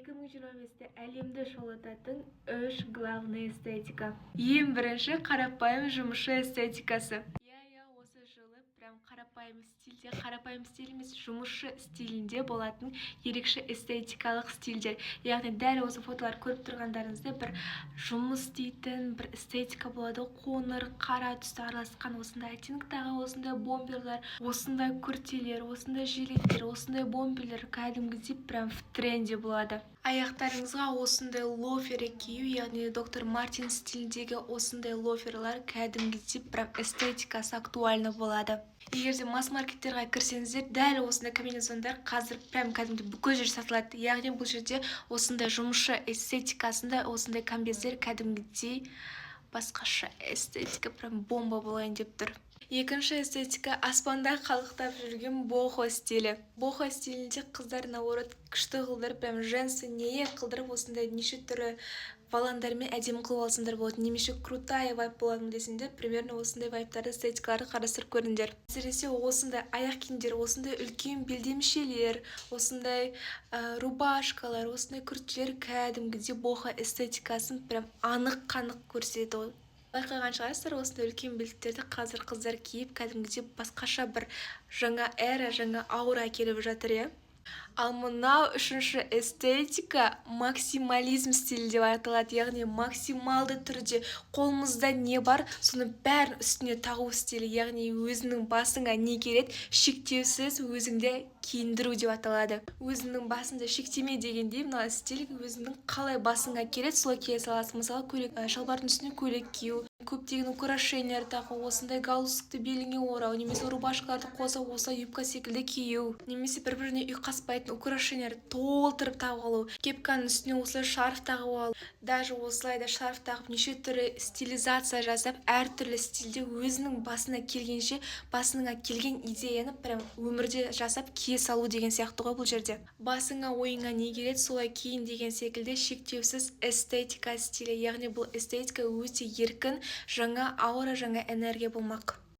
2025-те әлемді шулататын үш главный эстетика. Ең бірінші — қарапайым жұмысшы эстетикасы. Иә, осы жылы прям қарапайым стильде, қарапайым стиль емес, жұмысшы стилінде болатын ерекше эстетикалық стильдер. Яғни дәл осы фотолар көріп тұрғандарыңызда бір жұмыс істейтін бір эстетика болады. Қоңыр, қара түсті араласқан осындай оттенктағы осындай бомберлар, осындай күртелер, осындай жилеттер, осындай бомберлер кәдімгідей прям в тренде болады. Аяқтарыңызға осындай лоферы кию, яғни Доктор Мартин стиліндегі осындай лоферлар кәдімгідей прям эстетикасы актуальны болады. Егер де масс маркеттерге кірсеңіздер, дәл осындай комбинезондар қазір прям кәдімгідей бүкіл жерде сатылады. Яғни бұл жерде осындай жұмысшы эстетикасында осындай комбездер кәдімгідей басқаша эстетика, прям бомба болайын деп тұр. Екінші эстетика — аспанда қалықтап жүрген бохо стилі. Бохо стилінде қыздар, наоборот, күшті қылдырып, прям женственнее қылдырып, осындай неше түрлі воландармен әдемі қылып алсаңдар болады. Немесе крутая вайб боламын десеңдер, примерно осындай вайбтарды, эстетикаларды қарастырып көріңдер. Әсіресе осындай аяқ киімдер, осындай үлкен белдемшелер, осындай рубашкалар, осындай күртелер кәдімгідей бохо эстетикасын прям анық қанық көрсетеді ғой. Байқаған шығарсыздар, осындай үлкен белдіктерді қазір қыздар киіп, кәдімгідей басқаша бір жаңа эра, жаңа аура әкеліп жатыр, иә. Ал мынау үшінші эстетика максимализм стилі деп аталады. Яғни максималды түрде қолымызда не бар, соның бәрін үстіне тағу стилі. Яғни өзіңнің басыңа не келеді, шектеусіз өзіңді киіндіру деп аталады. Өзіңнің басыңды шектеме дегендей, мына стиль өзіңнің қалай басыңа келеді, солай кие саласың. Мысалы, көйлек, шалбардың үстіне көйлек кию, көптеген украшениялар тағу, осындай галстукты беліңе орау немесе рубашкаларды қоса осылай юбка секілді кию, немесе бір біріне ұйқаспайтын украшениялар толтырып тағып алу, кепканың үстіне осылай шарф тағып алу, даже осылай да шарф тағып, неше түрлі стилизация жасап, әртүрлі стильде өзінің басына келгенше, басыңа келген идеяны прям өмірде жасап кие салу деген сияқты ғой. Бұл жерде басыңа, ойыңа не келеді, солай киін деген секілді шектеусіз эстетика стилі. Яғни бұл эстетика өте еркін, жаңа аура, жаңа энергия болмақ.